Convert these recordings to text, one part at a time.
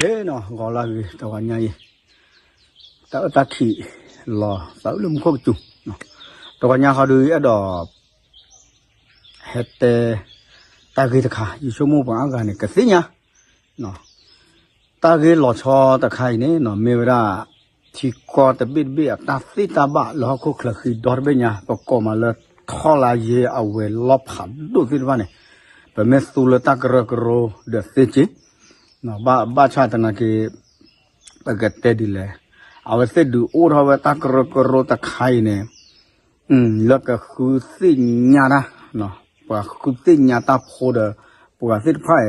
ဟဲနီၤ ဂီၤလၢအဂ့ၤ တဂီၤညါအံၤ တၢ်အၢတၢ်ခံးလီၤသးအုးလၢမူခိၣ်ကစူၤ, တဂီၤညါဃီဒုးအဲၣ်ဒိး ဟဲတဲ တၢ်ဂ့ၢ်တခါ ယဆိကမိၣ်ပှၤအါဂၤန့ၣ် ကသ့ၣ်ညါ တၢ်ဂ့ၢ်လီၤဆီတခါအံၤန့ၣ်နီၤ မ့ၢ်ဝဲဒၣ် ထံကီၢ်တဘ့ၣ်တဘ့ၣ်အတၢ်သ့ၣ်တၢ်ဘၣ်လၢဟီၣ်ခိၣ်ချၢဃံဒီတဘ့ၣ်ညါ ပကိးမးလၢထီၣ်လါယ့အဝဲၤလီၢ်ဖးဒိၣ်သ့ၣ်တဖၣ်န့ၣ် ပမ့ၢ်သူလၢတၢ်ကရၢကရိဒီးသ့က့ ဘၣ်ဆၣ်သနာ်က့ ပကတဲဒ်လဲၣ်, အဝဲသ့ၣ်ဒုးအိၣ်ထီၣ်ဝဲတၢ်ကရၢကရိတခါအံၤန့ၣ် လၢကဃုသ့ၣ်ညါတၢ်, ပှၤဃုသ့ၣ်ညါတၢ်ဖိဒီး ပှၤသ့ၣ်တဖၣ်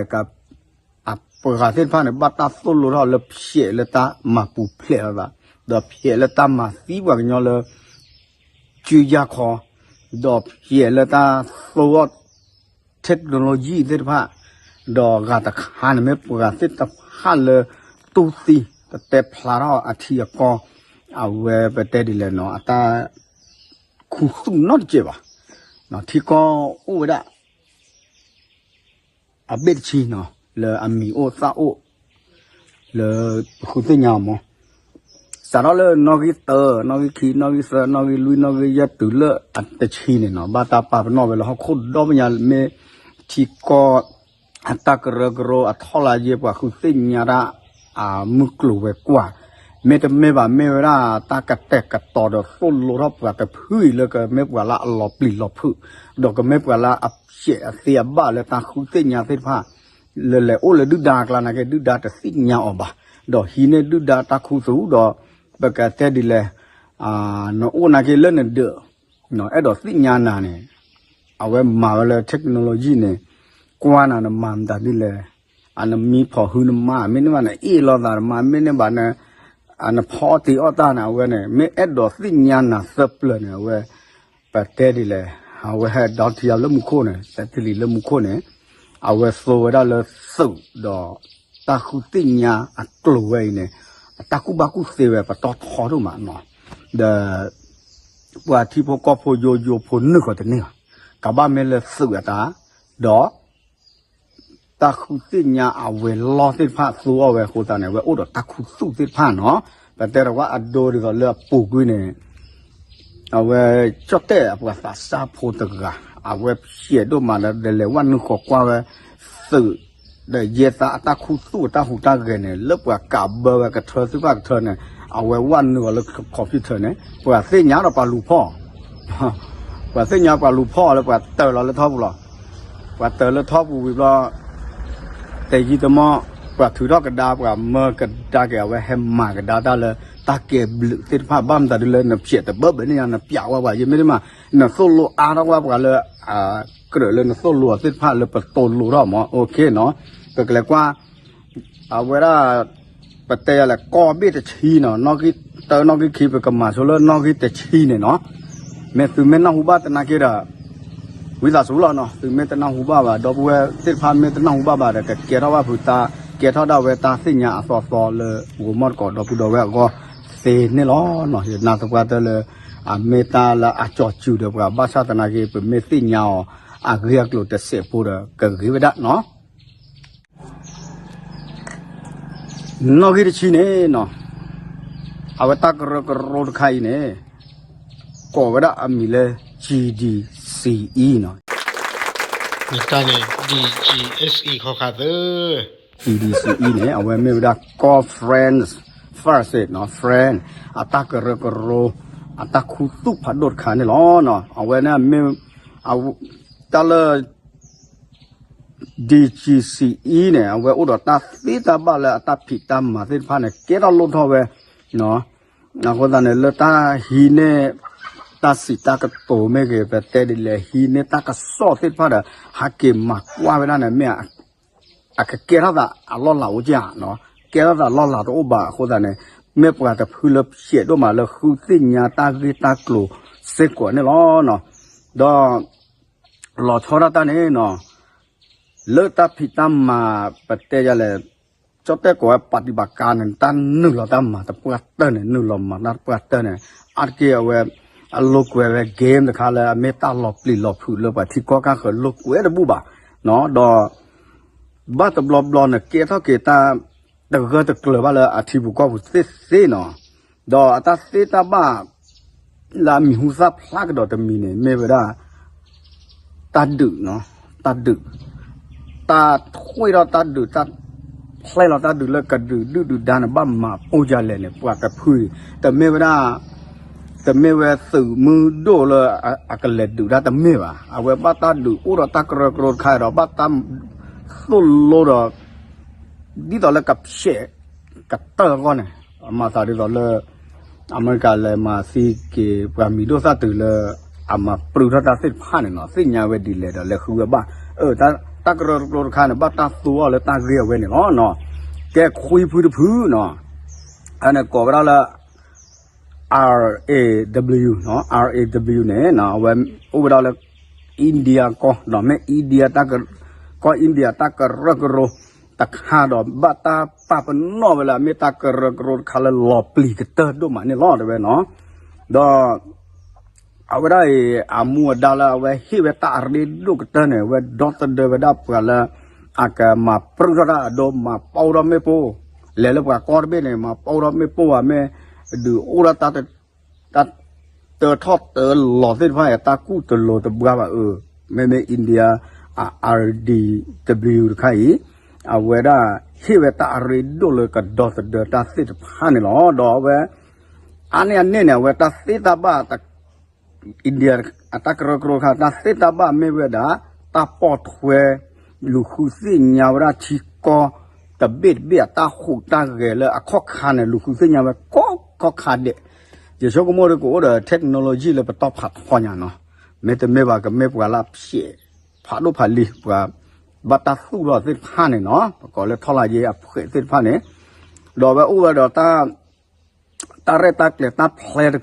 အံၤ ပှၤသ့ၣ်တဖၣ်န့ၣ် ဘၣ်တၢ်သိၣ်လိထီၣ်လၢဖျဲးလၢတၢ်မၤပူၤဖျဲးလိာ်သး, ဒီးဖျဲးလၢတၢ်မၤသံပှၤကညီလၢ စုယါခီ, ဒီးဖျဲးလၢတၢ်သိအီၣ် technology သ့ၣ်တဖၣ်, ဒီးဂၤတခါန့ၣ် မ့ၢ်ပှၤသ့ၣ်တဖၣ်လၢ တူၢ်သံ တတဲဖျါထီၣ်အထံအကီၢ်, အဝဲပတဲဒ်လဲၣ်နီၤ အတၢ်ခူသူၣ်နီတစဲးဘၣ်, ထံကီၢ်အိၣ်ဝဲဒၣ် အဘ့ၣ်တဆံနီၤ လၢအမံၤအိၣ်သၣ်အိၣ် လၢပဃုသ့ၣ်ညါအီၤမး, စးထီၣ်လၢနီၣ်ဂံၢ်တၢ, နီၣ်ဂံၢ်ခံ, နီၣ်ဂံၢ်သၢ, နီၣ်ဂံၢ်လွံၢ်, နီၣ်ဂံၢ်ယဲၢ် တုၤလၢအတဆံန့ၣ်နီၤ ဘၣ်တၢ်ပာ်ပနီၣ်ဝဲလၢဟီၣ်ခိၣ်ဒီဘ့ၣ်ညါ မ့ၢ်ထံကီၢ် အတၢ်ကရၢကရိအထီၣ်လါယ့ ပှၤဃုသ့ၣ်ညါတၢ် အမုၢ်ကျိၤဝဲၤကွာ်, မ့တမ့ၢ်ဘၣ် မ့ၢ်ဝဲဒၣ်တၢ်ကတဲာ်ကတီၤဒီးသိၣ်လိထီၣ်ပှၤတဖုအံၤလၢကမ့ၢ်ပှၤလၢအလီၤပျံၤလီၤဖုး, ဒီးကမ့ၢ်ပှၤလၢအဖျဲးအသ့အဘၣ်လၢတၢ်ဃုသ့ၣ်ညါသ့ၣ်တဖၣ်, လၢလဲၤအိၣ်လၢဒုၣ်ဒါအကျါနာ်က့ ဒုၣ်ဒါတသ့ၣ်ညါအီၤဘၣ်, ဒီးဟံးန့ၢ်ဒုၣ်ဒါတၢ်ခူသူၣ်ဒီး ပကတဲဒ်လဲၣ်, နအိၣ်နာ်က့လၢနဒၢး အဲၣ်ဒိးသ့ၣ်ညါနၤန့ၣ်, အဝဲမၤဝဲလၢ technology န့ၣ်, ကွၢ်နၤနမၤမတၤဒ်လဲၣ်, အနမံဖီၣ်ဟုနမါ မ့ၢ်န့ၢ်ဘၣ်နအ့ၣ်လိာ်သးနမါ မ့ၢ်န့ၢ်ဘၣ်န နဖီအီၣ်တ့ၤအီၣ်တၢ်န့ၣ် အဝဲန့ၣ် မ့ၢ်အဲၣ်ဒိးသ့ၣ်ညါနၤသၢပျၢၤန့ၣ် အဝဲ ပတဲဒ်လဲၣ်, အဝဲဟဲဒီထံယၤလၢမူခိၣ်န့ၣ် သဲထံလံၤလၢမူခိၣ်န့ၣ်, အဝဲသိဝဲဒၣ်လၢသုးဒီး တၢ်ဃုသ့ၣ်ညါအကျိၤဝဲအံၤန့ၣ်, အတၢ်ကူၣ်ဘၣ်ကူၣ်သ့ဝဲပတီၢ်ထီဒိၣ်မးနီၤ, ဒီး ပှၤထံဖိကီၢ်ဖိယိယိဖိနုာ်ဃီၤတန့ၢ်ဘၣ်, ကဘၣ်မ့ၢ်လၢသုးအတၢ်, ဒီး တၢ်ဃုသ့ၣ်ညါအဝဲၤလီၢ်သ့ၣ်တဖၣ်သူအီၣ်ဝဲအဃိသတးန့ၣ် အဝဲအိၣ်ဒီးတၢ်ခူသူၣ်သ့ၣ်တဖၣ်နီၤ, ပတဲဒီးဝဲအဒိဒ်သိးလၢအပူၤကွံာ်န့ၣ် အဝဲကၠီၣ်တဲၣ်အပှၤသးစၢ်ဖိတဂၤ, အဝဲဖျဲးဒိၣ်မးဒီး လဲၤဝဲနုာ်ဃီၤကွၢ်ဝဲ သုး ဒီးယဲသးအတၢ်ခူသူၣ်အတၢ်ဟူးတၢ်ဂဲၤန့ၣ် လၢပှၤကးဘၢဝဲကထၢသ့ၣ်တဖၣ်ကထၢန့ၣ် အဝဲဝဲနုာ်အီၤလၢ computer န့ၣ် ပှၤသ့ၣ်ညါဒီးပှၤလူၤဖီၣ် ပှၤသ့ၣ်ညါပှၤလူၤဖီၣ်လၢပှၤတၢၤလီၤလၢထီပူၤလီၤ. ပှၤတၢၤလၢထီပူၤဝံၤဘျီ တယံာ်တမီၢ် ပှၤထုးထီၣ်ကဒါ ပှၤမၢကဒါက့ၤ အဝဲဟဲမၤကဒါတၢ်လၢ တၢ်ကဲဘျုးသ့ၣ်တဖၣ် ဘၣ်မတၤဒ်လဲၣ် နဖျဲးတဘၢဘၣ်န့ၣ်ညါ နပျးဝဲပှၤယမ့ၢ်ဒ်မး နသိၣ်လိအါထီၣ်ဝဲပှၤလၢ ကြၢးလၢနသိၣ်လိအီၤသ့ၣ်တဖၣ်လၢပသိၣ်လိထီၣ်မး OK နီၤ. ပကလဲၤကွၢ် အဝဲဒၣ် ပတဲယၤလဲၣ် ကီၢ်ဘ့ၣ်တဆံနီၤ နီၣ်ဂံၢ်တၢ နီၣ်ဂံၢ်ခံ ပကမၤဆိလၢနီၣ်ဂံၢ်တဆံန့ၣ်နီၤ. မ့ၢ်သုမ့ၢ်နၢ်ဟူဘၣ်သနာ်က့ဒီး ဝံသးစူၤလီၤနီၤ သုမ့ၢ်တနၢ်ဟူဘၣ်ဘၣ် ဒီပုၢ်ဝဲၢ်သ့ၣ်တဖၣ်မ့ၢ်တနၢ်ဟူဘၣ်ဘၣ်ဒီး ကကဲထီၣ်ဘၣ်ဖုးတၢ် ကဲထီၣ်ဒၣ်ဝဲတၢ်သ့ၣ်ညါအသီသီလၢ ဂိၤမီၣ်တကိးဒီပုၢ်ဒီဝဲၢ်အဂီၢ်သ့န့ၣ်လီၤနီၤ. ယနာ်သပှၢ်တၢၢ်လၢ အမ့ၢ်တၢ်လၢအကၠီၤစူၤဒီးပှၤ ဘၣ်ဆၣ်သနာ်က့ ပမ့ၢ်သ့ၣ်ညါအီၤ အဂ့ၢ်အကျိၤတစဲးဖိဒီး ကဂ့ၤဝဲဒၣ်နီၤ. နီၣ်ဂံၢ်တဆံန့ၣ်နီၤ အဝဲတၢ်ကရၢကရိတခါအံၤန့ၣ် ကိးဝဲဒၣ်အမံၤလၢ GDCE နီၤ တၢ်န့ၣ် DGSE ခီခါသၢ GDCE န့ၣ် အဝဲမ့ၢ်ဝဲဒၣ် Conference First နီၤ Friend အတၢ်ကရၢကရိ အတၢ်ခူသူၣ်ဖးဒိၣ်တခါန့ၣ်လီၤ. အဝဲန့ၣ်မ့ၢ် တၢ်လၢ DGCE န့ၣ် အဝဲအိၣ်ဒီးတၢ်သ့တၢ်ဘၣ်လၢအတၢ်ဖံးတၢ်မၤသ့ၣ်တဖၣ်န့ၣ် ကဲထီၣ်လိၣ်ထီၣ်ဝဲ အဃိသတးန့ၣ် လၢတၢ်ဟံးန့ၢ် တၢ်စံးတၢ်ကတိၤမ့ၢ်ဂ့ၤ ပတဲဒ်လဲၣ် ဟံးန့ၢ်တၢ်ကစီၣ်သ့ၣ်တဖၣ်ဒီး ဟးက့ၤမၤကွၢ်ဝဲဒၣ်န့ၣ် မ့ၢ် အကကဲထီၣ်သးအလီၢ်လၤအိၣ်ကၢ်နီၤ ကဲထီၣ်သးလီၢ်လၤတအိၣ်ဘၣ်အဃိသတးန့ၣ် မ့ၢ်ပှၤတဖုလၢဖျဲးဒိၣ်မးလၢဃုသ့ၣ်ညါတၢ်ဂ့ၢ်တၢ်ကျိၤစ့ၢ်ကီးန့ၣ်လီၤ. ဒီး လီၤဆီဒၣ်တၢ်န့ၣ်နီၤ လၢတၢ်ဖံးတၢ်မၤ ပတဲယၤလဲၣ် ကၠီၣ်တဲၣ်ကိးဝဲ ပၣ်တံၣ်ပၣ်ကါန့ၣ် တၢ်နုာ်လီၤတၢ်မၤတပှၢ်တၢၢ်န့ၣ် နုာ်လီၤမၤတၢ်တပှၢ်တၢၢ်န့ၣ် အါတက့ၢ်အဝဲ အလိာ်ကွဲဝဲ game တခါလၢအမ့ၢ်တၢ်လီၤပျံၤလီၤဖုးလၢပှၤထံကီၢ်ခါဃၢၤလိာ်ကွဲတဘူၣ်ဘၣ် ဒီး ဘၣ်တဘျီဘျီန့ၣ် ကဲထီၣ်က့ၤတၢ် တဂၢၢ်တကျၢၤဘၣ်လၢအထံပူၤကီၢ်ပူၤသ့ၣ်သ့ၣ်နီၤ, ဒီးအတၢ်သ့တၢ်ဘၣ် လၢအမံၤဟူသၣ်ဖျါကဒီးတမံၤန့ၣ် မ့ၢ်ဝဲဒၣ် တၢ်ဒုးနီၤ, တၢ်ဒုး, တၢ်ထွဲထီၣ်တၢ်ဒုး တၢ်ဖျဲလီၤတၢ်ဒုးလၢကဒုးဒုၣ်ဒုၣ်ဒါန့ၣ် ဘၣ်မၤပိၢ်ယၤလဲၣ်န့ၣ် ပှၤတဖုအံၤ တမ့ၢ်ဝဲဒၣ် တမ့ၢ်ဝဲသုးမုၢ်ဒိၣ်လၢအကလဲၤဒုးတၢ်တမ့ၢ်ဘၣ်. အဝဲဘၣ်တၢ်ဒုးအိၣ်ဒီးတၢ်ကရၢကရိတခါဒီး ဘၣ်တၢ်သိၣ်လိဒီး ဒ်သိးလၢကဖျဲးကတၢၢ်အဂီၢ်န့ၣ် မၤသးဒ်သိးလၢ အမဲရကၤလဲၤမၤသံက့ၤ ပှၤမံၤဒိၣ်သၣ်တုၤလၢ အမၤပြူထီၣ်တၢ်သ့ၣ်တဖၣ်န့ၣ်နီၤ သ့ၣ်ညါဝဲဒ်လဲၣ်ဒီးလဲၤဃုဝဲဘၣ်. တၢ်ကရၢကရိတခါန့ၣ် ဘၣ်တၢ်သိၣ်အီၤလၢတၢ်ဂ့ၢ်အဝဲန့ၣ်လီၤ. ကဲခွံဖုတဖုနီၤ, အန့ၣ်ကိးဝဲဒၣ်လၢ R A W နီၤ, R A W န့ၣ် အဝဲအိၣ်ဝဲဒၣ်လၢ India ကီၢ်နီၤ, မ့ၢ် India တၢ်က ကီၢ် India တၢ်ကရၢကရိတခါဒီး ဘၣ်တၢ်ပာ်ပနီၣ်ဝဲလၢအမ့ၢ်တၢ်ကရၢကရိတခါလၢလီၤပျံၤကတၢၢ်ဒိၣ်မးန့ၣ်လီၤ တဲဝဲနီၤ. ဒီး အဝဲဒၣ်အံၤ အမူအဒါလၢအဝဲဟ့ၣ်ဝဲတၢ်အရ့ဒိၣ်ကတၢၢ်န့ၣ် အဝဲဒီသဒၢဝဲဒၣ်ပှၤလၢ အကမၤပြူထီၣ်တၢ်အဒိ မၤပိၢ်ထီၣ်မ့ၣ်ပိၢ်, လဲၤလၢပှၤကီၢ်တဘ့ၣ်န့ၣ် မၤပိၢ်ထီၣ်မ့ၣ်ပိၢ်ဧါ မ့ၢ်ဒုးအိၣ်ထီၣ်တၢ် တၢ်တၢထီၣ်တၢလီၤသ့ၣ်တဖၣ်အံၤ တၢ်ကူၣ်တလိၤတဘှါဘၣ်အၢ, မ့မ့ၢ် India R D W တခါအံၤ အဝဲဒၣ်ဟ့ၣ်ဝဲတၢ်အရ့ဒိၣ်လၢကဒီသဒၢတၢ်သ့ၣ်တဖၣ်န့ၣ်လီၤ. ဒီးအဝဲ အါန့ၢ်အန့ၣ်န့ၣ် အဝဲတၢ်သ့တၢ်ဘၣ် India အတၢ်ကရၢကရိတခါ တၢ်သ့တၢ်ဘၣ်မ့ၢ်ဝဲဒၣ် တၢ်ပိာ်ထွဲ လူၤဃုသ့ၣ်ညါဝဲဒၣ်ထံကီၢ် တဘ့ၣ်တဘ့ၣ်အတၢ်ဟူးတၢ်ဂဲၤလၢအခီၣ်ခါန့ၣ် လူၤဃုသ့ၣ်ညါဝဲကိးခီၣ်ခါဒဲး, ယဆိကမိၣ်ဒီးကအိၣ်ဒီး technology လၢပတီၢ်ဖးထီညါနီၤ, မ့တမ့ၢ်ဘၣ်ကမ့ၢ်ပှၤလၢအဖျဲး ဖးဒိၣ်ဖးလံၤ ပှၤဘၣ်တၢ်သူၣ်ထီၣ်သ့ၣ်တဖၣ်န့ၣ်နီၤ, ပကိးလၢထီၣ်လၢယ့အဖှဲးသ့ၣ်တဖၣ်န့ၣ်, ဒီးအဝဲအိၣ်ဝဲဒီးတၢ် တၢ်ရဲၣ်တၢ်ကျဲၤတၢ်ဖျဲတ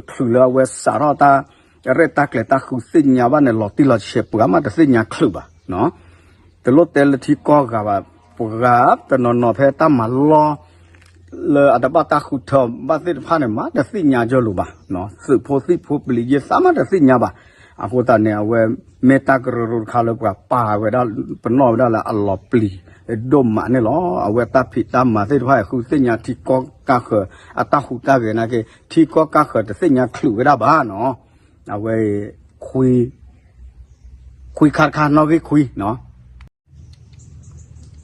ချုးလၢအဝဲစးထီၣ်တၢ် ရဲၣ်တၢ်ကျဲၤတၢ်ဃုသ့ၣ်ညါဘၣ်န့ၣ် လီၤတံၢ်လီၤဆဲး ပှၤမးတသ့ၣ်ညါချုးဘၣ်, တလိၣ်တဲလၢထံကီၢ်ဂၤဘၣ်, ပှၤတနီၤနီၤဖဲတၢ်မၤလီၢ် လၢအတဘၣ်တၢ်ဃုထၢဘၣ်သ့ၣ်တဖၣ်န့ၣ် မးတသ့ၣ်ညါကၢလိာ်ဘၣ်, သုးဖိသံၣ်ဖိပျံၤယ့ၢ်သးမးတသ့ၣ်ညါဘၣ်. အဃိသတးန့ၣ် အဝဲမ့ၢ်တၢ်ကရၢကရိတခါလၢပှၤပာ်ဝဲဒၣ် ပနီၣ်ဝဲဒၣ်လၢအလီၤပျံၤဒိၣ်မးန့ၣ်လီၤ. အဝဲတၢ်ဖံးတၢ်မၤသ့ၣ်တဖၣ် ဃုသ့ၣ်ညါထံကီၢ်ကါဃၢၤ အတၢ်ဟူးတၢ်ဂဲၤနာ်က့ ထံကီၢ်ကါဃၢၤတသ့ၣ်ညါချုးဝဲဒၣ်ဘၣ်နီၤ. အဝဲ ခွံခါတခါ နီၣ်ဂံၢ်ခွံနီၤ.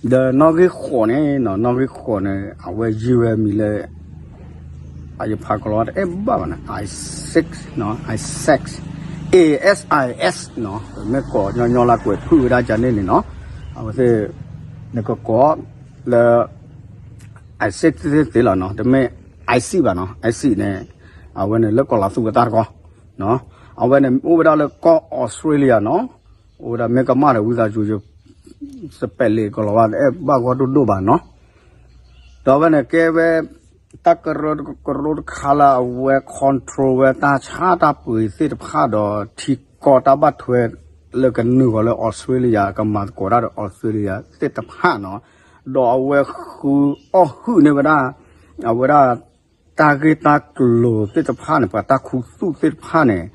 ဒီးနီၣ်ဂံၢ်ဃိးန့ၣ်နီၤ, နီၣ်ဂံၢ်ဃိးန့ၣ် အဝဲယုၢ်ဝဲမံၤလၢ အယဖးကလီတအဲၣ်ဘၣ်ဘၣ်န့ၣ် I six နီၤ, I six, A S I S နီၤ, မ့ၢ်ကိးညီညီလၢကွဲးဖုၣ်ဝဲဒၣ်ကန့ၣ်န့ၣ်နီၤ, အဝဲသ့ၣ် နကကိးလၢ I six သ့ၣ်သ့ၣ်လီၤနီၤ, တမ့ၢ် I six ဘၣ်နီၤ, I six န့ၣ် အဝဲန့ၣ်လၢကီၢ်လီၤသူဝဲတၢ်တကီ အဝဲန့ၣ်အိၣ်ဝဲဒၣ်လၢကီၢ်အီစထြ့လယါနီၤ, အိၣ်ဝဲဒၣ်မ့ၢ်ကမၣ်ဒီးဝံသးစူၤ စပဲးလ့းကလီၤဝါ တအဲၣ်ဘၣ်ဂီၢ်ဒိၣ်ဒိၣ်ဘၣ်နီၤ. ဒီးအဝဲန့ၣ်ကဲဝဲ တၢ်ကရၢကရိတခါလၢအဝဲ control ဝဲတၢ်ဆါတၢ်ပှ့ၤသ့ၣ်တဖၣ်ဒီး ထံကီၢ်တၢ်ဘၣ်ထွဲလၢကနုာ်ဃီၤလၢအီစထြ့လယါ ကမၤသကိးတၢ်ဒီးအီစထြ့လယါသ့ၣ်တဖၣ်နီၤ, ဒီးအဝဲဃုအီၣ်ဟုၣ်န့ၢ်ဝဲဒၣ် အဝဲဒၣ် တၢ်ဂ့ၢ်တၢ်ကျိၤသ့ၣ်တဖၣ်န့ၣ် ပှၤတၢ်ခူသူၣ်သ့ၣ်တဖၣ်န့ၣ်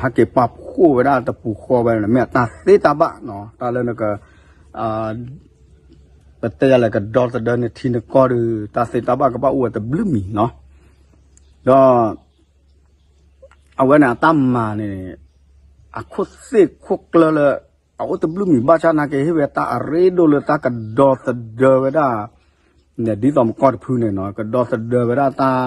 ဟဲက့ၤပာ်ဖှိၣ်ဝဲဒၣ်တပူၤဃီဝဲန့ၣ် မ့ၢ်အတၢ်သ့တၢ်ဘၣ်နီၤ, တၢ်လၢနက ပတဲယၤလဲၣ် ကဒီသဒၢနထံနကီၢ်ဒီး တၢ်သ့တၢ်ဘၣ်ကဘၣ်အိၣ်ဝဲတဘျုးမံၤနီၤ. ဒီး အဝဲန့ၣ်အတၢ်မၤန့ၣ် အခိၣ်သ့ၣ်ခိၣ်ကျၢၢ်လၢ အအိၣ်တဘျုးမံၤဘၣ်ဆၣ်နာ်က့ ဟ့ၣ်ဝဲတၢ်အရ့ဒိၣ်လၢတၢ်ကဒီသဒၢဝဲဒၣ် ဒ်သိးမကီၢ်တဖုန့ၣ်နီၤ ကဒီသဒၢဝဲဒၣ်တၢ်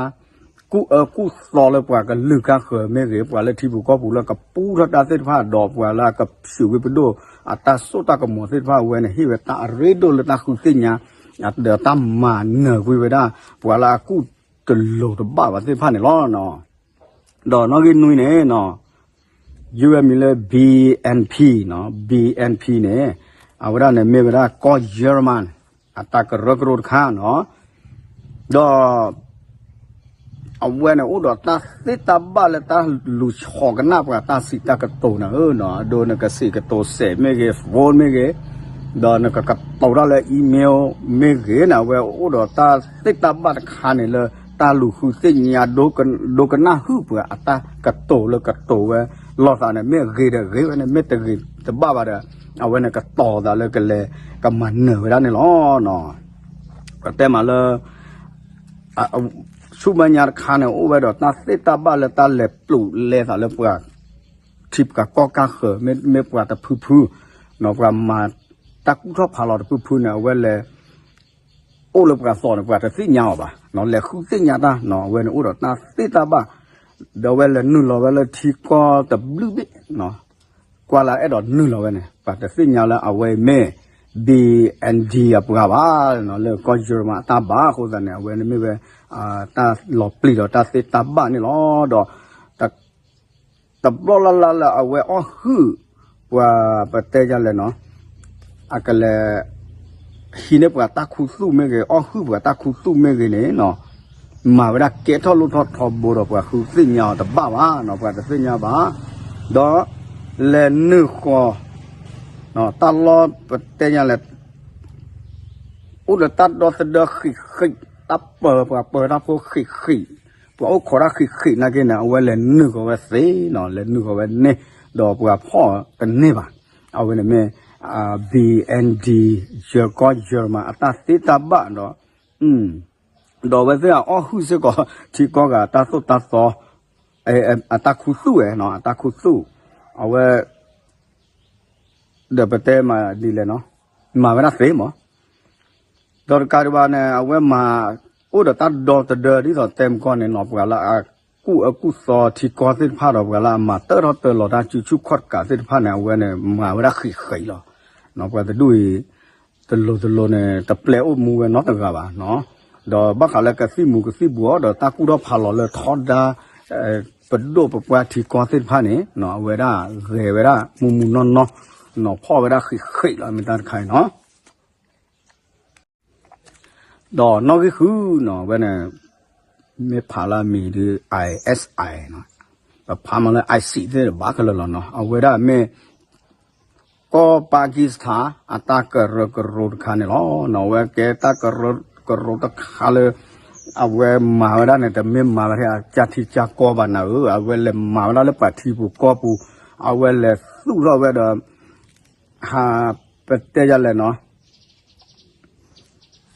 ကူၣ်အၢကူၣ်သီလၢပှၤကလုာ်ကါဃၢၤမ့ၢ်ဂ့ၤ ပှၤလၢထံပူၤကီၢ်ပူၤလၢကပူထီၣ်တၢ်သ့ၣ်တဖၣ် ဒီးပှၤလၢအကဆူးဝံပဒိၣ် အတၢ်စိတၢ်ကမီၤသ့ၣ်တဖၣ် အဝဲန့ၣ် ဟ့ၣ်ဝဲတၢ်အရ့ဒိၣ်လၢတၢ်ဃုသ့ၣ်ညါ ဒီးတၢ်မၤနၢၤကွံာ်ဝဲဒၣ် ပှၤလၢအကူၣ်တလိၤတဘၣ်ဘၣ်သ့ၣ်တဖၣ်န့ၣ်လီၤ. ဒီးနီၣ်ဂံၢ်နွံန့ၣ်နီၤ ယုၢ်ဝဲမံၤလၢ B N P နီၤ, B N P န့ၣ် အဝဲဒၣ်န့ၣ်မ့ၢ်ဝဲဒၣ်ကီၢ်ယၢမနၤ အတၢ်ကရၢကရိတခါနီၤ, ဒီး အဝဲန့ၣ်အိၣ်ဒီးတၢ်သ့တၢ်ဘၣ်လၢတၢ်လူၤဆီၣ်ကနၣ်ပှၤတၢ်စံးတၢ်ကတိၤန့ၣ်ဧၢနီၤ, အဒိနကစံးကတိၤစဲးမ့ၢ်ဂ့ၤ phone မ့ၢ်ဂ့ၤ ဒီးနကကတိၤတၢ်လၢ email မ့ၢ်ဂ့ၤန့ၣ် အဝဲအိၣ်ဒီးတၢ်သ့တၢ်ဘၣ်တခါန့ၣ်လၢ တၢ်လူၤဃုသ့ၣ်ညါ ဒိကနၣ်ဟုၣ်ပှၤအတၢ်ကတိၤလၢကတိၤဝဲ လိာ်သးန့ၣ် မ့ၢ်ဂ့ၤဒီးဂ့ၤဝဲန့ၣ် မ့ၢ်တဂ့ၤတဘၣ်ဘၣ်ဒီး အဝဲန့ၣ်ကတိၤသးလၢကလဲၤကမၤနၢၤဝဲဒၣ်န့ၣ်လီၤ. ပတဲမးလၢ ဆူမဲာ်ညါတခါန့ၣ် အိၣ်ဝဲဒီးတၢ်သ့ၣ်တၢ်ဘၣ်လၢတၢ်လဲၤပျိးလဲသးလၢပှၤ ထံပှၤကီၢ်ကၢ်ဃၢၤ မ့မ့ၢ်ပှၤတဖုဖု ပှၤမၤတၢ်ကူၣ်ထီၣ်ဖးလီၤတဖုဖုန့ၣ် အဝဲလဲၤ အိၣ်လၢပှၤသီၣ်န့ၣ် ပှၤတသ့ၣ်ညါအီၤဘၣ်, လဲၤဃုသ့ၣ်ညါတၢ် အဝဲန့ၣ်အိၣ်ဒီးတၢ်သ့ၣ်တၢ်ဘၣ်, ဒီးအဝဲလဲၤနုာ်လီၤဝဲလၢထံကီၢ်တဘျုးဘ့ၣ် ကွၢ်လၢအဲၣ်ဒိးနုာ်လီၤဝဲန့ၣ် ပှၤတသ့ၣ်ညါလၢအဝဲအံၤမ့ၢ် ဘံၣ်အဲၣ်ဒံၣ် အပှၤဘၣ်, လၢကီၢ်ယၢမၤအတၢ်ဘၣ်အဃိသတးန့ၣ် အဝဲန့ၣ်မ့ၢ်ဝဲ တၢ်လီၤပျံၤဒီးတၢ်သ့ၣ်တၢ်ဘၣ်န့ၣ်လီၤ. ဒီး တဘျီလၢ်လၢ်လၢအဝဲအီၣ်ဟုၣ် ပှၤပတဲယလဲၣ်နီၤ အကလဲၤ ဟံးန့ၢ်ပှၤတၢ်ခူသူၣ်မ့ၢ်ဂ့ၤ အီၣ်ဟုၣ်ပှၤတၢ်ခူသူၣ်မ့ၢ်ဂ့ၤန့ၣ်နီၤ မၤဝဲဒၣ်ကဲထီၣ်လိၣ်ထီၣ်ထီဘိဒီးပှၤဃုသ့ၣ်ညါအီၤတဘၣ်ဘၣ်နီၤ ပှၤတသ့ၣ်ညါဘၣ်, ဒီးလဲၤနုာ်ဃီၤ တၢ်လီၢ်ပတဲယလဲၣ် အိၣ်ဒီးတၢ်ဒီသဒၢဃံးဃံး တၢ်ပၢၤပှၤပၢၤတၢ်ဖိဃံးဃံး ပှၤအိၣ်ခိးတၢ်ဃံးဃံးနာ်က့န့ၣ် အဝဲလဲၤနုာ်ဃီၤဝဲသ့နီၤ လဲၤနုာ်ဃီၤဝဲန့ၣ် ဒီးပှၤဖီၣ်တန့ၢ်ဘၣ်, အဝဲန့ၣ်မ့ၢ် ဘံၣ်အဲၣ်ဒံၣ် ယၢၤကီၢ်ယၢမၤအတၢ်သ့တၢ်ဘၣ်ဒီး ဒီးအဝဲသ့ၣ်အအီၣ်ဟုၣ်စ့ၢ်ကီး ထံကီၢ်ဂၤတၢ်သိၣ်တၢ်သီ အတၢ်ခူသူၣ်ဝဲနီၤ အတၢ်ခူသူၣ် အဝဲ ဒီးပတဲမးဒ်လဲၣ်နီၤ မၤဝဲဒၣ်သ့မး ဒီးတကးဒံးဘၣ်န့ၣ် အဝဲမၤ အိၣ်ဒီးတၢ်ဒီသဒၢဒ်သိးတဲမကီၢ်န့ၣ်နီၤ ပှၤလၢအကူၣ်အၢကူၣ်သီထံကီၢ်သ့ၣ်တဖၣ်ဒီး ပှၤလၢအမၤတၢထီၣ်တၢလီၤတၢ်စုဆူၣ်ခီၣ်တကးသ့ၣ်တဖၣ်န့ၣ် အဝဲန့ၣ် မၤဝဲဒၣ်ဃံးဃံးလီၤ. ပှၤတဒူၣ်အံၤ တလိၤတလိၤန့ၣ် တပျဲအိၣ်မူဝဲနီတဂၤဘၣ်နီၤ ဒီးဘၣ်ဃးလၢကသံၣ်မူၤကသံၣ်ဘှီးဒီးတၢ်ကူၣ်ထီၣ်ဖးလီၤလၢထီဒါ ပဒိၣ်ပပှၢ်ထံကီၢ်သ့ၣ်တဖၣ်န့ၣ် အဝဲဒၣ်ဂဲၤဝဲဒၣ်မူးမူးနီၢ်နီၢ် နီၤဖီၣ်ဝဲဒၣ်ဃံးဃံးလီၤ မ့ၢ်တၢ်တခါအံၤနီၤ ဒီးနီၣ်ဂံၢ်ဃုနီၤ အဝဲန့ၣ် မ့ၢ်ဖးလၢအမံၤဒ် ISI နီၤ ပဖးမးလၢ IC သ့ၣ်ဘၣ်ခဲလၢာ်လီၤနီၤ အဝဲဒၣ်မ့ၢ် ကီၢ်ပၢ်ကံၢ်စထၢၣ် အတၢ်ကရၢကရိတခါန့ၣ်လီၤ. အဝဲကဲတၢ်ကရၢကရိတခါလၢ အဝဲမၤဝဲဒၣ်န့ၣ် တမ့ၢ်မၤဝဲဒၣ်အကၢ်ထံကၢ်ကီဘၣ်နၤဧၢ, အဝဲလဲၤမၤဝဲဒၣ်လၢပှၤထံပူၤကီၢ်ပူၤ, အဝဲလဲၤသူၣ်ထီၣ်ဝဲဒီး ဟး ပတဲယလဲၣ်နီၤ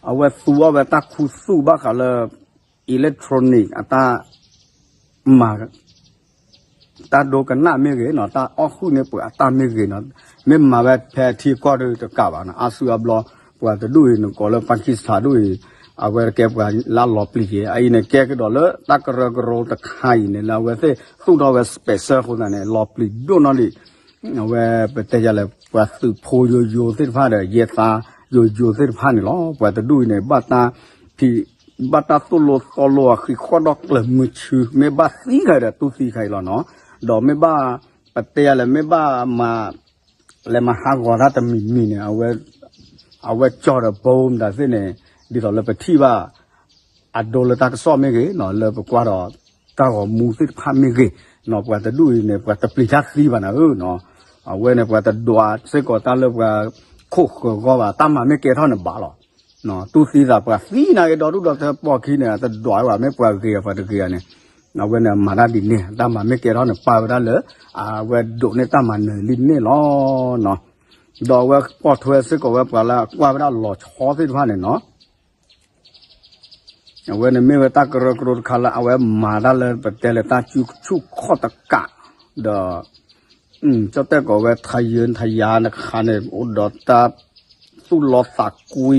အဝဲသူအီၣ်ဝဲတၢ်ခူသူၣ်ဘၣ်ဃးလၢ electronic အတၢ် မၤ တၢ်ဒိကနၣ်မ့ၢ်ဂ့ၤနီၤ, တၢ်အီၣ်ဟုၣ်န့ၢ်ပှၤအတၢ်မ့ၢ်ဂ့ၤနီၤ, မ့ၢ်မၤဝဲဖဲအထံအကီၢ်ဒုးတကးဘၣ်နီၤ, အါစုအါဘျီ ပှၤတဒူၣ်အံၤ နကိးလၢပၢ်ကံၢ်စထၢၣ်ဒူၣ်အံၤ အဝဲကဲပှၤလၢအလီၤပျံၤက့ၤ, အအံၤန့ၣ် ကဲကဒီးလၢတၢ်ကရၢကရိတခါအံၤန့ၣ် လၢအဝဲသ့ၣ်သူၣ်ထီၣ်ဝဲ special အဃိသတးန့ၣ် လီၤပျံၤဒိၣ်နီၢ်ဒံး အဝဲပတဲယလဲၣ် ပှၤသုးဖိယိယိသ့ၣ်တဖၣ်ဒီး ယဲၢ်သါယိယိသ့ၣ်တဖၣ်န့ၣ်လီၤ. ပှၤတဒူၣ်အံၤန့ၣ် ဘၣ်တၢ် ဘၣ်တၢ်သိၣ်လိသီလိအဃံးဃီၣ်ဒီၣ်ကျၢၤမုဆူ, မ့ၢ်ဘၣ်သံခါအံၤဒီးတူၢ်သံခါအံၤလီၤနီၤ. ဒီးမ့ၢ်ဘၣ် ပတဲယလဲၣ် မ့ၢ်ဘၣ်မၤ လဲၤမၤဟးဂီၤတၢ်တမံၤမံၤန့ၣ် အဝဲကၠီဒီးဘိမတၤသ့ၣ်န့ၣ် ဒ်သိးလၢပထံၣ်ဘၣ် အဒိလၢတၢ်ကစီၣ်မ့ၢ်ဂ့ၤနီၤ, လၢပကွၢ်ဒီးတၢ်ဂီၤမူသ့ၣ်တဖၣ်မ့ၢ်ဂ့ၤနီၤ, ပှၤတဒူၣ်အံၤန့ၣ် ပှၤတပျံၤတၢ်သံဘၣ်နၤဧၢနီၤ. အဝဲန့ၣ် ပှၤတဒွးစ့ၢ်ကီးတၢ်လၢပှၤခိၣ်ဃၢၤဂီၢ်ဘၣ်, တၢ်မၤမ့ၢ်ကဲထီၣ်န့ၣ်ဘၣ်လီၤ. တူၢ်သံသးပှၤသံနာ်က့ဒီဒူၣ်ဒီထၢပီၢ်ခံန့ၣ် အတဒွးဘၣ် မ့ၢ်ပှၤဂ့ၤအပှၤတဂ့ၤဧါန့ၣ်, အဝဲန့ၣ်မၤတၢ်ဒ်န့ၣ် တၢ်မၤမ့ၢ်ကဲထီၣ်န့ၣ် ပာ်ဝဲဒၣ်လၢ အဝဲဒိးန့ၢ်တၢ်မၤနၢၤလံန့ၣ်လီၤ. ဒီးအဝဲပိာ်ထွဲစ့ၢ်ကီးဝဲပှၤလၢအကွၢ်ဝဲဒၣ်လီၤဆီသ့ၣ်တဖၣ်န့ၣ်နီၤ. အဝဲန့ၣ်မ့ၢ်ဝဲတၢ်ကရၢကရိတခါလၢအဝဲမၤတၢ်လၢပတဲလၢတၢ်စုဆူၣ်ခီၣ်တကး, ဒီး ကၠီၣ်တဲၣ်ကိးဝဲထယၢထယါတခါန့ၣ် အိၣ်ဒီးတၢ်သူၣ်လီသးကွံ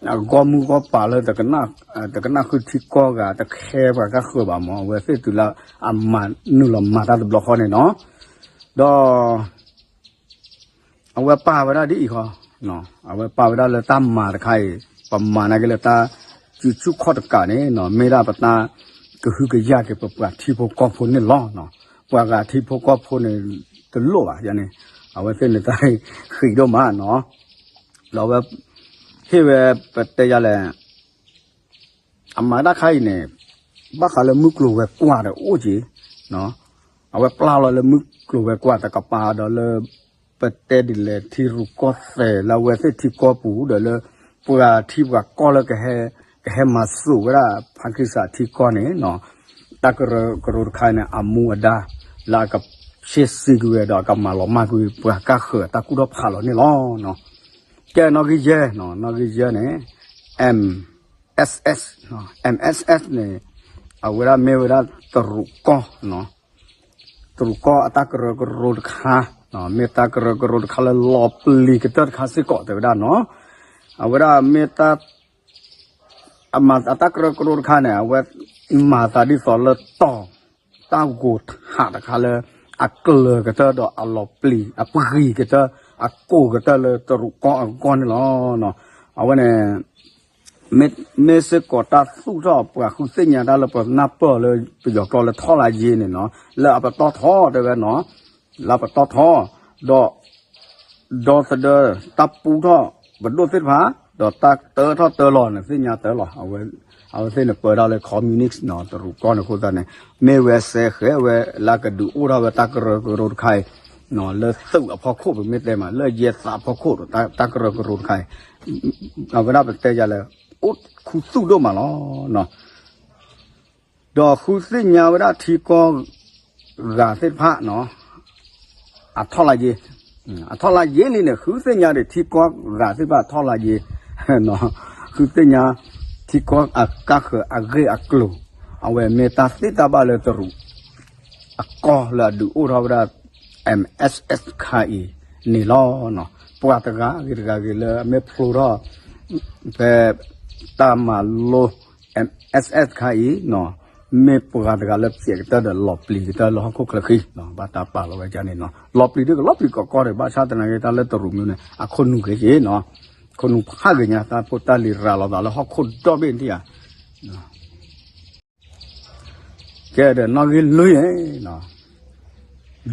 အဂီၢ်မုၢ်ဂီၢ်ပၤလၢ တကနၣ်ဃုထံကီၢ်ဂၤ တခဲပှၤကါဃၢၤဘၣ်မး, အဝဲသ့ၣ်တုၤလၢအမၤနုာ်လီၤမၤတၢ်တဘျီဃီန့ၣ်နီၤ. ဒီး အဝဲပာ်ဝဲဒၣ်ဒ်အံၤဃီ, အဝဲပာ်ဝဲဒၣ်လၢတၢ်မၤတခါအံၤ ပမၤနာ်က့လၢတၢ်စုဆူၣ်ခီၣ်တကးန့ၣ်နီၤ မ့ၢ်ဒၣ်ပတၢ်ကဟုကယာ်က့ၤပပှၤထံဖိကီၢ်ဖိန့ၣ်လီၤ. ပှၤဂၤထံဖိကီၢ်ဖိန့ၣ် တလိၣ်ဘၣ်န့ၣ်, အဝဲသ့ၣ်န့ၣ်တၢ်ဃံးဒိၣ်မးနီၤ. ဒီးအဝဲ ဟ့ၣ်ဝဲပတဲယလဲၣ် အမၤတၢ်ခါအံၤန့ၣ် ဘၣ်ဃးလၢမုၢ်ကျိၤဝဲၤကွာ်ဒီးအိၣ်က့ၤ, အဝဲပျၢ်လီၤလၢမုၢ်ကျိၤဝဲၤကွာ်တကပၤဒီးလၢ ပတဲဒ်လဲၣ် ထံရူၢ်ကီၢ်သဲးလၢအဝဲသ့ၣ်ထံကီၢ်ပူၤဒီးလၢ ပှၤထံပှၤကီၢ်လၢ ကဟဲမၤစိာ်ဝဲဒၣ် ဖါကံစၢ်ထံကီၢ်န့ၣ်နီၤ, တၢ်ကရၢကရိတခါန့ၣ် အမူအဒါ လၢအကဆ့စံကွံာ်ဝဲဒီးအကမၤလီၤမၢ်ကွံာ် ပှၤကါဃၢၤတၢ်ကူၣ်ထီၣ်ဖးလီၤန့ၣ်လီၤ. ကဲနီၣ်ဂံၢ်ယဲၢ်, နီၣ်ဂံၢ်ယဲၢ်န့ၣ် M MSS န့ၣ် အဝဲဒၣ်မ့ၢ်ဝဲဒၣ်တရူးကီၢ် တရူးကီၢ်အတၢ်ကရၢကရိတခါ မ့ၢ်တၢ်ကရၢကရိတခါလၢလီၤပျံၤကတၢၢ်တခါစ့ၢ်ကီး တဲဝဲဒၣ်နီၤ. အဝဲဒၣ်မ့ၢ်တၢ် အမၤအတၢ်ကရၢကရိတခါန့ၣ် အဝဲမၤသးဒ်သိးလၢတီၢ် တၢ်ဂိၤထးတခါလၢ အကျၢၤကတၢၢ်ဒီးအလီၤပျံၤ အပှံၤကတၢၢ် အကိၢ်ကတၢၢ်လၢတရူးကီၢ်အဂီၢ်န့ၣ်လီၤ. အဝဲန့ၣ် မ့ၢ်စ့ၢ်ကီးတၢ်သူၣ်ထီၣ်ပှၤဃုသ့ၣ်ညါတၢ်လၢပနၢ်ပၢၢ်လၢပယီၤကျိာ်လၢထီၣ်လါယ့န့ၣ်နီၤ လၢအပတီၢ်ထီတဲဝဲနီၤ လၢအပတီၢ်ထီ ဒီး ဒီသဒၢ တၢ်ပူထီၣ်ပဒိၣ်သ့ၣ်တဖၣ် ဒီးတၢ်တၢထီၣ်တၢလီၤန့ၣ် သ့ၣ်ညါတၢလီၤ. အဝဲသ့ၣ်န့ၣ်ပၢတၢ်လၢ communist နီၤ တရူးကီၢ်န့ၣ်အဃိသတးန့ၣ် မ့ၢ်ဝဲစဲဃဲဝဲလၢကဒုးအိၣ်ထီၣ်ဝဲတၢ်ကရၢကရိတခါအံၤ လၢသုးအဖီခိၣ် ပမ့ၢ်တဲမး လၢယဲသးအဖီခိၣ် တၢ်ကရၢကရိတခါအံၤ အဝဲဒၣ်ပတဲယၤလၢ အိၣ်ခူသူၣ်ဒိၣ်မးလီၤ. ဒီးဃုသ့ၣ်ညါဝဲဒၣ်ထံကီၢ်ဂၤသ့ၣ်တဖၣ်နီၤ အထီၣ်လါယ့ အထီၣ်လါယ့လံန့ၣ် ဃုသ့ၣ်ညါဒီးထံကီၢ်ဂၤသ့ၣ်တဖၣ်အထီၣ်လါယ့ ဃုသ့ၣ်ညါ ထံကီၢ်အကါဃၢၤအဂ့ၢ်အကျိၤ အဝဲမ့ၢ်တၢ်သ့တၢ်ဘၣ်လၢတရူး အကီၢ်လၢအဒုးအိၣ်ထီၣ်ဝဲဒၣ် MSS ခါအံၤန့ၣ်လီၤ. ပှၤတဂၤဂ့ၤတဂၤဂ့ၤလၢအမ့ၢ်ဖျိထီၣ် ဖဲ တၢ်မၤလိ MSS ခါအံၤ မ့ၢ်ပှၤတဂၤလၢပျဲးကတၢၢ်ဒီးလီၤပျံၤကတၢၢ်လၢဟီၣ်ခိၣ်ချၢဃံ ဘၣ်တၢ်ပာ်လီၤဝဲဒ်န့ၣ်နီၤ လီၤပျံၤဒ်ကလီၤပျံၤကီးကီးဒီး ဘၣ်ဆၣ်သနာ်က့တၢ်လၢတရူးမံၤန့ၣ် အခိၣ်နူာ်ဂ့ၤက့ၤနီၤ ခိၣ်နူာ်ဖးဂ့ၤညါ တၢ်ဖိတၢ်လံၤရၤလီၤသးလၢဟီၣ်ခိၣ်ဒီဘ့ၣ်န့ၣ်ဧါ ကဲဒီးနီၣ်ဂံၢ်လွံၢ်န့ၣ်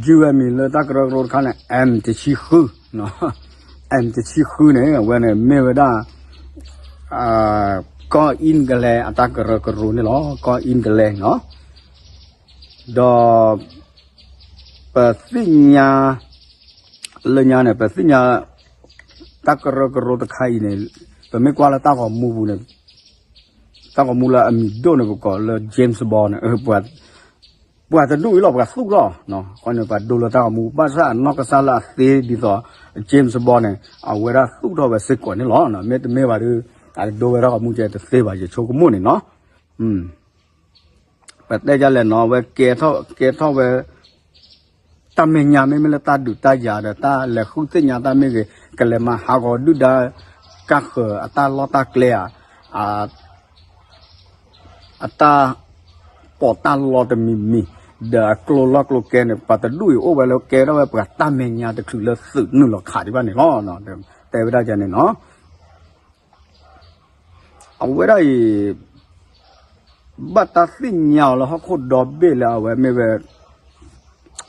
ယုၢ်ဝဲမံၤလၢတၢ်ကရၢကရိတခါန့ၣ် M တဆံဃု M တဆံဃုန့ၣ် အဝဲန့ၣ်မ့ၢ်ဝဲဒၣ် ကီၢ်အ့ကလဲ အတၢ်ကရၢကရိန့ၣ်လီၤ ကီၢ်အ့ကလဲနီၤ ဒီး ပသ့ၣ်ညါ လၢညါန့ၣ် ပသ့ၣ်ညါ တၢ်ကရၢကရိတခါအံၤန့ၣ် ပမ့ၢ်ကွၢ်လၢတၢ်ဂီၤမူပူၤန့ၣ် တၢ်ဂီၤမူလၢအမံၤဒိၣ်န့ၣ် ပကိးလၢ James Bond န့ၣ် ပှၤတဒူၣ်အံၤလီၤ ပှၤသူၣ်ထီၣ် ဃီန့ၣ် ပှၤဒိလၢတၢ်ဂီၤမူ ဘၣ်ဆၣ်အနီၢ်ကစၢ်လၢအသ့ဒ်သိး James Bond န့ၣ် အဝဲဒၣ်သူၣ်ထီၣ်ဝဲစ့ၢ်ကီးန့ၣ်လီၤ. မ့တမ့ၢ်ဘၣ်ဒီး အကဒိဝဲတၢ်ဂီၤမူကဲတသ့ဘၣ် ယဆိကမိၣ်န့ၣ်နီၤ ပတဲဒ်လဲၣ်နီၤ အဝဲကဲထီၣ်ဝဲ တၢ်မဲာ်ညါမ့မ့ၢ်လၢတၢ်ဒုးတၢ်ယၤဒီး တၢ်လဲၤဃုသ့ၣ်ညါတၢ်မ့ၢ်ဂ့ၤ ကလဲၤမၤဟးဂီၤဒုၣ်ဒါ ကါဃၢၤအတၢ်လီၢ်တၢ်ကျဲဧါ အတၢ်ပီးတၢ်လီတမံၤမံၤ ဒီးအကျိၤလီၢ်ကျိၤကျဲန့ၣ် ပှၤတဒူၣ်အံၤအိၣ်ဝဲလၢကဲထီၣ်ဝဲပှၤတၢ်မဲာ်ညါတချုးလၢသုးနုာ်လီၤခးဒံးဘၣ်န့ၣ်လီၤ. တဲဝဲဒၣ်ဒ်န့ၣ်နီၤ အဝဲဒၣ်အံၤ ဘၣ်တၢ်သ့ၣ်ညါအီၤလၢဟီၣ်ခိၣ်ဒီဘ့ၣ်လၢအဝဲမ့ၢ်ဝဲ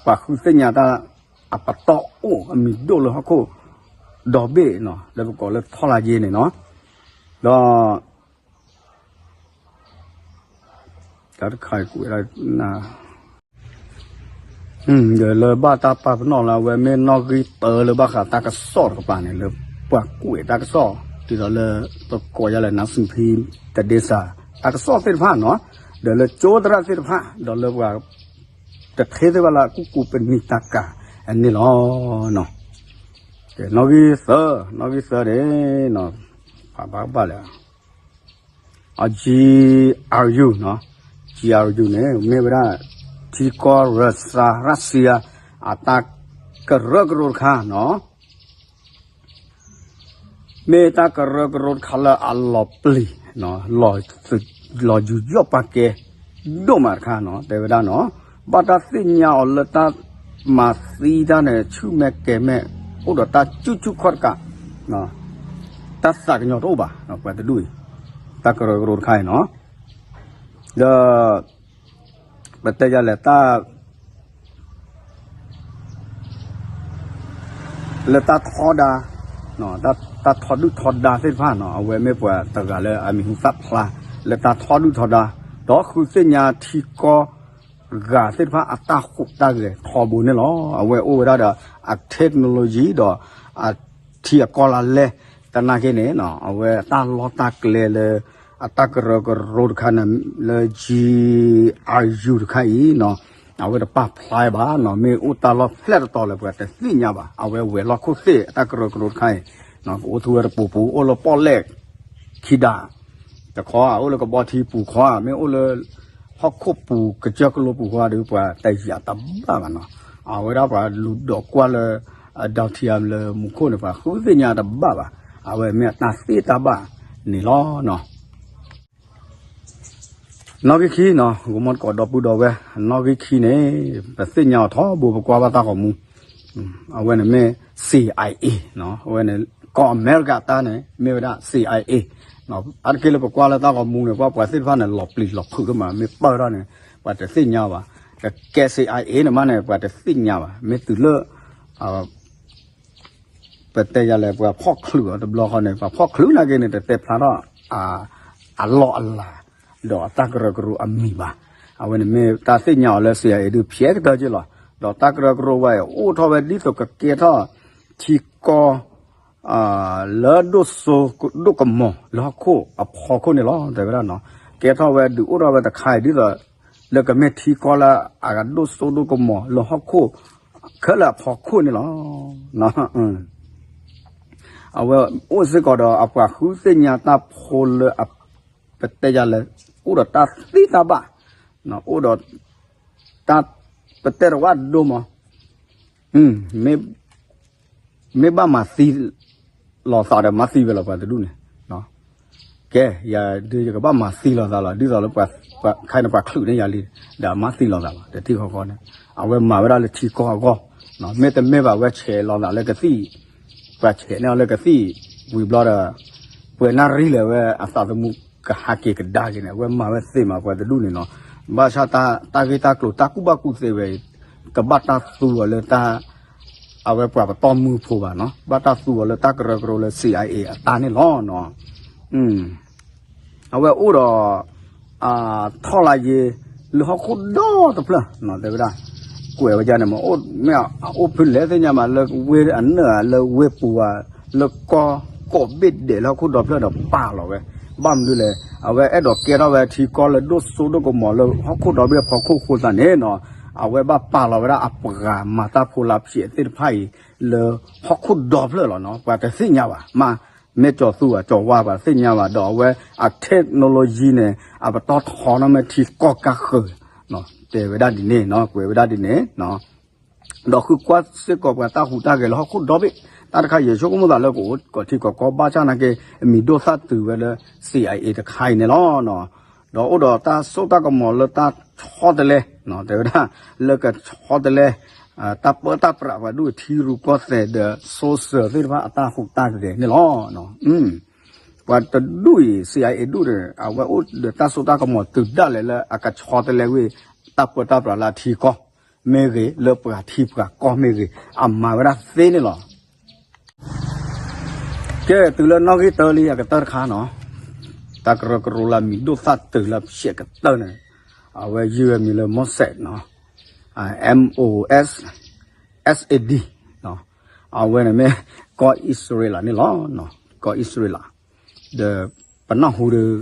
ပှၤဃုသ့ၣ်ညါတၢ် အပတီၢ်အိၣ်အမံၤဒိၣ်လၢဟီၣ်ခိၣ်ဒီဘ့ၣ်နီၤ လၢပကိးလၢထီၣ်လါယ့န့ၣ်နီၤ ဒီး တၢ်တခါအံၤကွဲးဒၣ် ဒီးလၢဘၣ်တၢ်ပာ်ပနီၣ်လၢအဝဲမ့ၢ်နီၣ်ဂံၢ်တၢလၢဘၣ်ဃးတၢ်ကစီၣ်တကပၤန့ၣ် လၢပှၤကွဲးတၢ်ကစီၣ် ဒ်သိးလၢ ပကိးယၤလၢ နါစူဖံ တဒ့စၢ် တၢ်ကစီၣ်သ့ၣ်တဖၣ်နီၤ ဒီးလၢကၠိသရၣ်သ့ၣ်တဖၣ် ဒီးလၢပှၤ တထ့သ့ၣ်တဖၣ်လၢအကူၣ်ကူၣ်ပနံာ်တၢ်ကၤအန့ၣ်လီၤ. နီၣ်ဂံၢ်သၢ နီၣ်ဂံၢ်သၢန့ၣ် ဖးဘၣ်ကဘၣ်လဲၣ် အ GRU နီၤ GRU န့ၣ် မ့ၢ်ဝဲဒၣ် ထံကီၢ်ရၢစါ ရၣ်စံယါ အတၢ်ကရၢကရိတခါနီၤ မ့ၢ်တၢ်ကရၢကရိတခါလၢအလီၤပျံၤ လီၤယူးယီၣ်ပာ်ကဲ ဒိၣ်မးတခါနီၤ တဲဝဲဒၣ်နီၤ ဘၣ်တၢ်သ့ၣ်ညါအီၤလၢတၢ်မၤသံတၢ်န့ၣ် ဆူၣ်မဲာ်ကဲၤမဲာ် အိၣ်ဒီးတၢ်ကူၣ်ကူၣ်ခီၣ်တကး တၢ်သးကညီၤတအိၣ်ဘၣ် ပှၤတဒူၣ်အံၤ တၢ်ကရၢကရိတခါအံၤနီၤ ဒီး ပတဲယၤလဲၣ် တၢ် လၢတၢ်ထီဒါ တၢ်ထီဒုၣ်ထီဒါသ့ၣ်တဖၣ်နီၤ အဝဲမ့ၢ်ပှၤတဂၤလၢအမံၤဟူသၣ်ဖျါ လၢတၢ်ထီဒုၣ်ထီဒါ ဒီးဃုသ့ၣ်ညါထံကီၢ်ဂၤသ့ၣ်တဖၣ်အတၢ်ဟူးတၢ်ဂဲၤထီဘိန့ၣ်လီၤ. အဝဲအိၣ်ဝဲဒၣ်ဒီးအ technology ဒီးအထံအကီၢ်လါလဲ တနာ်က့န့ၣ် အဝဲအတၢ်လီၢ်တၢ်ကျဲလၢ အတၢ်ကရၢကရိတခါန့ၣ် လၢ GRU တခါအံၤ အဝဲတပာ်ဖျါဘၣ်နီၤ မ့ၢ်အိၣ်တၢ်လီၢ်ဖျဲၣ်တတီၤလၢပှၤတသ့ၣ်ညါဘၣ် အဝဲဝဲၤလီၢ်ခိၣ်သ့ၣ်အတၢ်ကရၢကရိတခါအံၤ ကအိၣ်ထူဝဲတပူၤပူၤ အိၣ်လၢပီၣ်လဲၣ်ခံဒး တခီ အိၣ်လၢကဘီထံပူၤခီ မ့ၢ်အိၣ်လၢ ဟီၣ်ခိၣ်ပူၤကစၢၢ်ကလိပူၤဃီဒီး ပှၤတယာ်တဘၣ်ဘၣ်နီၤ. အဝဲဒၣ်ပှၤလူၤဒိးကွၢ်လၢ ဒၢထံအလၢမူခိၣ်န့ၣ် ပှၤဃုသ့ၣ်ညါတဘၣ်ဘၣ်. အဝဲမ့ၢ်အတၢ်သ့ၣ်တၢ်ဘၣ်န့ၣ်လီၤနီၤ. နီၣ်ဂံၢ်ခံနီၤ ဂီၤမီၢ်တကိးဒီပုၢ်ဒီဝဲၢ် နီၣ်ဂံၢ်ခံန့ၣ် ပသ့ၣ်ညါအီၤထီဘိ ပကွၢ်ဘၣ်တၢ်ဂီၤမူ အဝဲန့ၣ်မ့ၢ် CIA နီၤ အဝဲန့ၣ် ကီၢ်အမဲရကၤတၢ်န့ၣ် မ့ၢ်ဝဲဒၣ် CIA နီၤ. အါတက့ၢ်လၢပကွၢ်လၢတၢ်ဂီၤမူန့ၣ် ပှၤပှၤသ့ၣ်တဖၣ်န့ၣ် လီၤပျံၤလီၤဖုးကမး မ့ၢ်ပၢၢ်ထီၣ်န့ၣ် ပှၤတသ့ၣ်ညါဘၣ်. ကကဲ CIA န့ၣ်မးန့ၣ် ပှၤတသ့ၣ်ညါဘၣ်. မ့ၢ်တုၤလၢ ပတဲယၤလဲၣ် ပှၤဖီၣ်ချုးအီၤတဘျီဃီန့ၣ် ပှၤဖီၣ်ချုးနာ်က့န့ၣ် တတဲဖျါထီၣ် အလီၢ်အလၤ ဒီးအတၢ်ကရၢကရိအမံၤဘၣ်. အဝဲန့ၣ်မ့ၢ်တၢ်သ့ၣ်ညါအီၤလၢ CIA ဒုးဖျဲးကတၢၢ်က့လီၤ. ဒီးတၢ်ကရၢကရိဝဲအံၤ အိၣ်ထီၣ်ဝဲဒ်သိးကကဲထီၣ်ထံကီၢ် လၢဒိၣ်စိဒိၣ်ကမီၤလၢဟီၣ်ခိၣ်အဖီခိၣ်န့ၣ်လီၤ. တဲဝဲဒၣ်နီၤ ကဲထီၣ်ဝဲဒုးအိၣ်ထီၣ်ဝဲတခါအံၤ ဒ်သိးလၢကမ့ၢ်ထံကီၢ်လၢအကဒိၣ်စိဒိၣ်ကမီၤလၢဟီၣ်ခိၣ်ခဲလၢာ်အဖီခိၣ်န့ၣ်လီၤ. အဝဲအိၣ်စ့ၢ်ကီးဒီးအပှၤဃုသ့ၣ်ညါတၢ်ဖိလၢ ပတဲယၤလဲၣ် အိၣ်ဒီးတၢ်သ့တၢ်ဘၣ်, အိၣ်ဒီး တၢ်ပတဲတဝၣ်ဒိၣ်မး, မ့ၢ်ဘၣ်မၤသံလိာ်သးဒီး မၤသံဝဲလီၤပှၤတဒူၣ်န့ၣ်, ကဲ ယၤဒုးယကဘၣ်မၤသံလိာ်သးလီၤ, ဒ်သိးလၢပှၤခဲအံၤန့ၣ် ပှၤချုးန့ၢ်ယၤလံ, ဒီးမၤသံလိာ်သးလီၤ တထံၣ်ဃီဃီန့ၣ်, အဝဲမၤဝဲဒၣ်လၢထံကီၢ်အဂီၢ်, မ့တမ့ၢ်ဘၣ်ဝဲဆဲးလိာ်သးလၢကသံၣ်, ပှၤဆဲးန့ၢ်အီၤလၢကသံၣ်, ဝံၤဘျီဒီး ပှဲၤနၣ်ရံၣ်လၢာ်ဝဲအသးသမူကဟးက့ၤကဒါက့ၤန့ၣ် အဝဲမၤဝဲသ့မးပှၤတဒူၣ်န့ၣ်နီၤ, ဘၣ်ဆၣ်တၢ်ဂ့ၢ်တၢ်ကျိၤ တၢ်ကူၣ်ဘၣ်ကူၣ်သ့ဝဲအံၤ, ကဘၣ်တၢ်သူအီၤလၢတၢ်, အဝဲပှၤပတီၢ်မုၢ်ဖိဘၣ်နီၤ, ဘၣ်တၢ်သူအီၤလၢတၢ်ကရၢကရိလၢ CIA အတၢ်န့ၣ်လီၤနီၤ. အဝဲအိၣ်ဒီး ထီၣ်လါယ့ လၢဟီၣ်ခိၣ်ဒီတဖျၢၣ် တဲဝဲဒၣ်, ကွဲးဝဲဒၣ်န့ၣ်မ့ၢ် မ့ၢ်အအိၣ်ဖဲလဲၣ်သ့ၣ်ညါမး လၢဝ့ၢ်အနၢၣ် လၢဝ့ၢ်ပူၤဧါ, လၢကီၢ်ကိးဘ့ၣ်ဒဲးလၢဟီၣ်ခိၣ်ဒီဖျၢၣ်ဒီးပာ်လီၤဝဲ, ဘၣ်မနုၤလဲၣ်, အဝဲအဲၣ်ဒိးကဲထီၣ်ဝဲထံကီၢ်လၢဒိၣ်စိဒိၣ်ကမီၤလၢဟီၣ်ခိၣ်ဒီဘ့ၣ်အဖီခိၣ်အဃိသတးန့ၣ်နီၤ, အဝဲဘၣ်ပာ်လီၤဝဲဒၣ်အပှၤမၤတၢ်ဖိလၢဖျဲးသ့ၣ်တဖၣ်အံၤ လၢဟီၣ်ခိၣ်ဒီဖျၢၣ်လီၤနီၤ, ပှၤတသ့ၣ်ညါဘၣ်, မ့ၢ်ကၠီၤသူဧါကၠီၤဝါပှၤတသ့ၣ်ညါဘၣ်, ဒီးအဝဲအ technology န့ၣ် အပတီၢ်ထီနီၤ မ့ၢ်ထံကီၢ်ကါဃၢၤ, တဲဝဲဒၣ်ဒ်န့ၣ်နီၤ, ကွဲးဝဲဒၣ်ဒ်န့ၣ် ဒီးဃုကွၢ်စ့ၢ်ကီးပှၤတၢ်ဟူးတၢ်ဂဲၤလၢဟီၣ်ခိၣ်ဒီဘ့ၣ်, တၢ်တခါယဲၢ်ဆိကမိၣ်သးလၢကအိၣ်ကီးထံကီၢ်ကီၢ်ဘၣ်ဆၣ်နာ်က့ အမံၤဒိၣ်သၣ်တုၤဝဲလၢ CIA တခါအံၤန့ၣ်လီၤ. ဒီးအိၣ်ဒီးတၢ်စိတၢ်ကမီၤလၢတၢ်ဆီတလဲ, တဲဝဲဒၣ် လၢကဆီတလဲ တၢ်ပၢတၢ်ပြးပှၤဒူၣ်ထံရူၢ်ကီၢ်သဲးဒီး social သ့ၣ်တဖၣ်အတၢ်ဟူးတၢ်ဂဲၤန့ၣ်လီၤ. ပှၤတဒူၣ်အံၤ CIA ဒူၣ်န့ၣ် အဝဲအိၣ်ဒီးတၢ်စိတၢ်ကမီၤတုၤဒၣ်လဲာ်လၢအကဆီတလဲဝဲ တၢ်ပၢတၢ်ပြးလၢအထံကီၢ်မ့ၢ်ဂ့ၤ, လၢပှၤထံပှၤကီၢ်မ့ၢ်ဂ့ၤ, အမၤဝဲဒၣ်သ့န့ၣ်လီၤ. ကဲ တုၤလၢနီၣ်ဂံၢ်တၢလံအကတၢၢ်တခါနီၤ, တၢ်ကရၢကရိလၢအမံၤဒိၣ်သၣ်တုၤလၢဖျဲးကတၢၢ်န့ၣ်, အဝဲယုၢ်ဝဲမံၤလၢ Mossad နီၤ, M O S S A D အဝဲန့ၣ်မ့ၢ် ကီၢ်အံၣ်စရ့လးန့ၣ်လီၤ. ကီၢ်အံၣ်စရ့လး ဒီးပနၢ်ဟူဒီး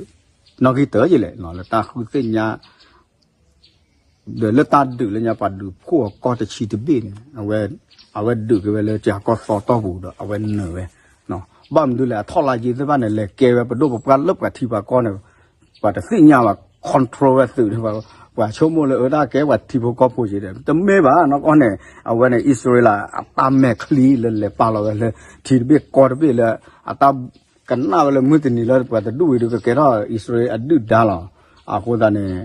နီၣ်ဂံၢ်တၢယလဲၣ် လၢတၢ်ဃုသ့ၣ်ညါ ဒီးလၢတၢ်ဒုးလၢညါပှၤဒုးဖှိၣ်အီၤကီၢ်တဆံတဘ့ၣ်န့ၣ် အဝဲဒုးက့ၤဝဲလၢကၠၤကီၢ်သီတီၢ်ပူၤဒီးအဝဲနုာ်ဝဲ, ဘၣ်မနုၤလဲၣ် အထီၣ်လါယ့သ့ၣ်တဖၣ်န့ၣ် လဲၤကဲဝဲပဒိၣ်ပပှၢ်လၢပှၤထံပှၤကီၢ်န့ၣ် ပှၤတသ့ၣ်ညါဘၣ် control ဝဲသုးန့ၣ်, ပှၤဆိကမိၣ်လၢအတၢ်ကဲပှၤထံဖိကီၢ်ဖိက့ၤဒီး တမ့ၢ်ဘၣ်နီၢ်ကီၢ်န့ၣ် အဝဲန့ၣ် အံၣ်စရ့လးအတၢ်မဲာ်ချံလၢလဲၤပာ်လီၤဝဲလၢ ထံတဘ့ၣ်ကီၢ်တဘ့ၣ်လၢ အတၢ်ကနၣ်ဝဲလၢမုၢ်တနံၤလၢပှၤတဒူၣ်ဝံၤဒီး ကကဲထီၣ်အံၣ်စရ့လးအဒုၣ်ဒါလီၤ. အဃိသတးန့ၣ်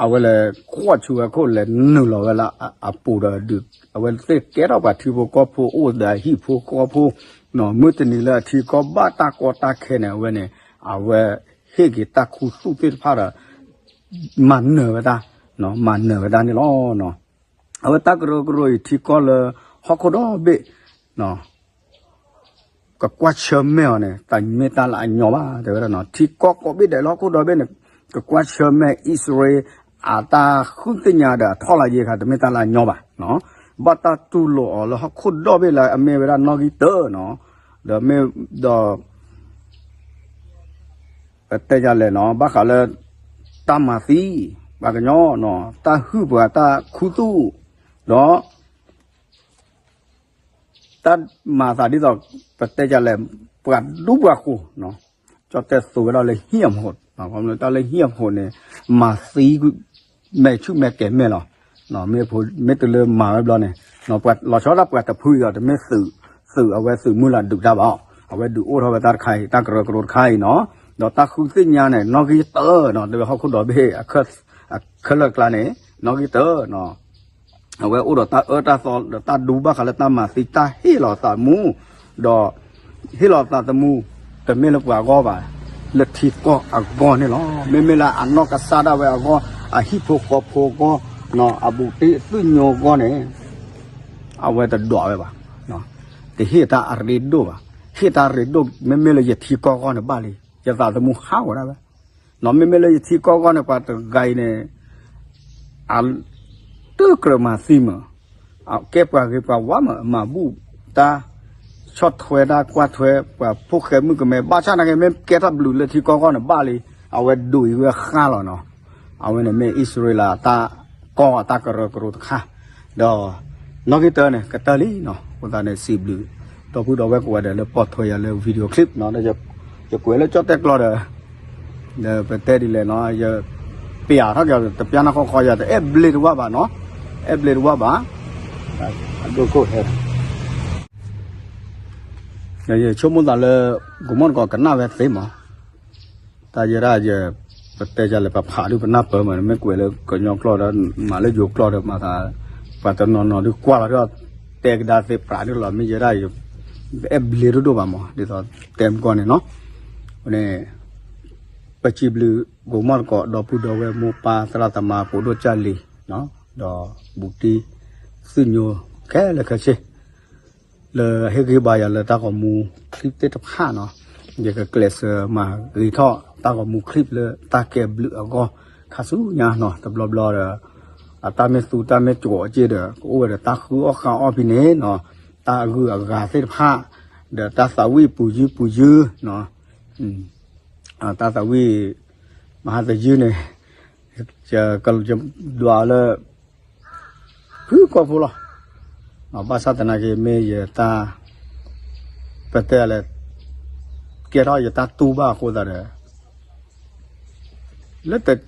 အဝဲလဲၤကွၢ်ဆူဝဲခိၣ်လဲၤနုာ်လီၤဝဲလၢအပူၤဒီးဒုး အဝဲသ့ၣ်ကဲထီၣ်ပှၤထံဖိကီၢ်ဖိအိၣ်ဒီးအဟံၣ်ဖိဃီဖိ, မုၢ်တနံၤလၢအထံကီၢ်ဘၣ်တၢ်ကီတၢ်ခဲန့ၣ် အဝဲန့ၣ် အဝဲဟ့ၣ်က့ၤတၢ်ခူသူၣ်သ့ၣ်တဖၣ်ဒီး မၤနၢၤဝဲဒၣ်, မၤနၢၤဝဲဒၣ်န့ၣ်လီၤ. အဝဲတၢ်ကရၢကရိအံၤထံကီၢ်လၢဟီၣ်ခိၣ်ဒီဘ့ၣ် ကကွၢ်ဆၢၣ်မဲာ်အီၤန့ၣ် တမ့ၢ်တၢ်လၢအညီဘၣ် တဲဝဲဒၣ်နီၤ. ထံကီၢ်ကိးဘ့ၣ်ဒဲးလၢဟီၣ်ခိၣ်ဒီဘ့ၣ်န့ၣ် ကကွၢ်ဆၢၣ်မဲာ်အံၣ်စရ့လး အတၢ်ဃုသ့ၣ်ညါဒီးအထီၣ်လါယ့ခါ တမ့ၢ်တၢ်လၢအညီဘၣ်. ဘၣ်တၢ်တူၢ်လိာ်အီၤလၢဟီၣ်ခိၣ်ဒီဘ့ၣ်လၢအမ့ၢ်ဝဲဒၣ်နီၣ်ဂံၢ်တၢနီၤ, ဒီးမ့ၢ်ဒီး ပတဲယၤလဲၣ်နီၤ ဘၣ်ဃးလၢ တၢ်မၤသံ ပှၤကညီနီၤ တၢ်ဟုၣ်ပှၤတၢ်ခူသူၣ် ဒီး တၢ်မၤသးဒ်သိး ပတဲယၤလဲၣ် ပှၤဒူပှၤဃိၤနီၤ, ကၠီ ကၠီၣ်တဲၣ်သိးဝဲဒၣ်လၢဟံၣ်အဖှိၣ်, ခီဖျိတၢ်လၢဟံၣ်အဖှိၣ်န့ၣ် မၤသံ မဲာ်ဆူၣ်မဲာ်ကဲၤမဲာ်လီၤ. မ့ၢ်တုၤလၢမၤဝဲဘျီန့ၣ် လီၤဆီဒၣ်ပှၤတဖုအံၤဒီး တမ့ၢ်သုး သုးအဝဲသုးမုၢ်လၢ်ဒုးတၢ်ဘၣ်အီၤ, အဝဲဒုးအိၣ်ထီၣ်ဝဲတၢ်တခါအံၤ တၢ်ကရၢကရိတခါအံၤနီၤ, ဒီးတၢ်ဃုသ့ၣ်ညါန့ၣ် နီၣ်ဂံၢ်တၢနီၤ တဲဝဲဟီၣ်ခိၣ်ဒီဘ့ၣ် ခဲလၢာ်ကျါန့ၣ် နီၣ်ဂံၢ်တၢနီၤ အဝဲအိၣ်ဒီးတၢ်အၢတၢ်သီဒီးတၢ်ဒူဘၣ်ဃးလၢတၢ်မၤသံတၢ်ဟ့ၣ်လီၤသးသမူ, ဒီး ဟ့ၣ်လီၤသးသမူ တမ့ၢ်လၢပှၤအဂီၢ်ဘၣ်, လၢထံကီၢ်အဂီၢ်န့ၣ်လီၤ. မ့မ့ၢ်လၢအနီၢ်ကစၢ်ဒၣ်ဝဲအဂီၢ်, အဟံၣ်ဖိဃီဖိအဂီၢ်, အဘူးတံၢ်အသုးညိအဂီၢ်န့ၣ် အဝဲတဒွးဝဲဘၣ်, တဟ့ၣ်တၢ်အရ့ဒိၣ်ဘၣ်. ဟ့ၣ်တၢ်ရ့ဒိၣ် မ့မ့ၢ်လၢယထံကီၢ်အဂီၢ်န့ၣ်ဘၣ်လံ, ယသးသမူဟးဂီၤဒၣ်ဝဲ မ့မ့ၢ်လၢယထံကီၢ်အဂီၢ်န့ၣ် ပှၤတဂၤအံၤန့ၣ် အ တကြၢးမၤသံမး, အကဲပှၤဂ့ၤပှၤဝါမး, အမၤဘူၣ်တၢ် ဆီၣ်ထွဲတၢ်ကွၢ်ထွဲ ပှၤဖိၣ်ဃဲမုၣ်ကမဲ ဘၣ်ဆၣ်နာ်က့ မ့ၢ်ကဲထီၣ်ဘျုးလၢထံကီၢ်အဂီၢ်န့ၣ်ဘၣ်လံ, အဝဲဒိးအံၤဝဲဃၣ်လီၤနီၤ. အဝဲန့ၣ်မ့ၢ်အံၣ်စရ့လးတၢ်ကီၢ်အတၢ်ကရၢကရိတခါ, ဒီး နီၣ်ဂံၢ်တၢန့ၣ် ကတၢၢ်လံနီၤ. အဃိသတးန့ၣ် စံးဘျုး ဒီပုၢ်ဒီဝဲၢ်ကိးဂၤဒဲးလၢပိာ်ထွဲယၤလၢ video clip နီၤ, ဒီးယကွဲးလၢကၠီၣ်တဲၣ်ကျီဒီး ဒီးပတဲဒ်လဲၣ်နီၤ, ယပျးထီၣ်က့ၤ တပျးနီၢ်ဃီဃီ ယၤတအဲၣ်ဘျ့တဝၢ်ဘၣ်နီၤ, အဲၣ်ဘျ့တဝၢ်ဘၣ်, အဒိၣ်ခိၣ်ဟဲ ဒီးယဆိကမိၣ်သးလၢ ကိးမီၣ်တကိးကနၣ်ဝဲသ့မး, တၢ်ယဲဒၣ်ယ ပတဲယၤလဲၣ် ပဖးဒုးပနၢ်ပၢၢ်မး, မ့ၢ်ကွဲးလၢကညီကျိာ်ဒီး မၤလၢယိၤကျိာ်ဒီးမၤသး, ပှၤတနီၤနီၤဒုးကွၢ်လီၤဒီး တဲကဒါသ့ပြးဒုးလီၤ, မ့ၢ်ယဲဒၣ်ယ အဲၣ်ဘျ့ဒိၣ်ဒိၣ်ဘၣ်မး, ဒ်သိးတဲမကီၢ်န့ၣ်နီၤ, န့ၣ် ပစံးဘျုး ကိးမီၣ်တကိး ဒီပုၢ်ဒီဝဲၢ်မိၢ်ပၢ်သရၣ်သမါ ပိာ်ဒိၣ်ကၢ်လံၤ, ဒီးဘူးတံၢ် သုးညိ ခဲလၢာ်ခဲဆ့ လၢဟ့ၣ်ဂံၢ်ဘါယၤလၢတၢ်ဂီၤမူ clip သ့ၣ်တဖၣ်နီၤ, ယကကျဲးစၢးမၤဂ့ၤထီၣ်တၢ်ဂီၤမူ clip လၢတၢ်ကဲဘျုးအဂီၢ် ခါဆူညါနီၤ, တဘျီဘျီဒီး အတၢ်မ့ၢ်သူတၢ်မ့ၢ်ကၠီအစ့ၢ်ဒီး ကအိၣ်ဝဲဒီးတၢ်ဃုအီၣ်ဃုအီၣ်ဖဲန့ၣ်နီၤ, တၢ်အဂုၤအဂၤသ့ၣ်တဖၣ် ဒီးတၢ်သးဝံၣ်ပူၤယုၢ်ပူၤယုၢ်နီၤ, တၢ်သးဝံၣ် မဟါတယုၢ်န့ၣ် ယဒွးလၢ ဖုကီၢ်ဖိလီၤ, ဘၣ်ဆၣ်သနာ်က့ မ့ၢ်ယတၢ် ပတဲလဲၣ် ကဲထီၣ်ယတၢ်တူၢ်ဘၣ်အဃိသတးဒီး လၢ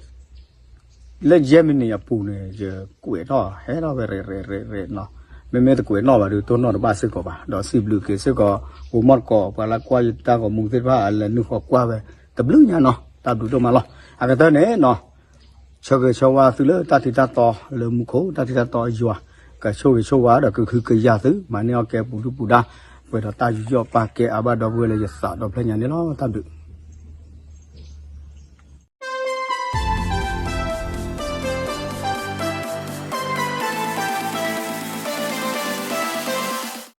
လၢယဲၢ်မံးနံးအပူၤန့ၣ် ယကွဲးထီၣ်ဟဲထီၣ်ဝဲရဲၣ်ရဲၣ်ရဲၣ်ရဲၣ်နီၤ, မ့မ့ၢ်တကွဲးနီၣ်ဘၣ်ဒီး တိၢ်နီၣ်တဘၣ်စ့ၢ်ကီးဘၣ်, ဒီးစံးဘျုးက့ၤစ့ၢ်ကီး ကိးမီၣ်တကိး ပှၤလၢကွၢ်ယတၢ်ဂီၤမူသ့ၣ်တဖၣ် အလဲၤနုာ်ဃီကွၢ်ဝဲ တဘျုးညါနီၤ, တၢ်ဘျုးဒိၣ်မးလီၤ. အကတၢၢ်န့ၣ်နီၤ ဆၢဂ့ၤဆၢဝါသုလၢတၢ်ထံးတၢ်တီလၢမူခိၣ် တၢ်ထံးတၢ်တီအယွၤ ကဆိၣ်ဂ့ၤဆိၣ်ဝါဒီးကဟုကယာ်သု မၤန့ၢ်အီၣ်ကဲပူၤဒုၣ်ပူၤဒါ ပှဲၤဒီးတၢ်ယူးယီၣ်ပာ်ကဲအါဘၣ်ဒီပုၢ်ဝဲၢ်လၢယသးဒီဖျၢၣ်ညါန့ၣ်လီၤ. တၢ်ဘျုး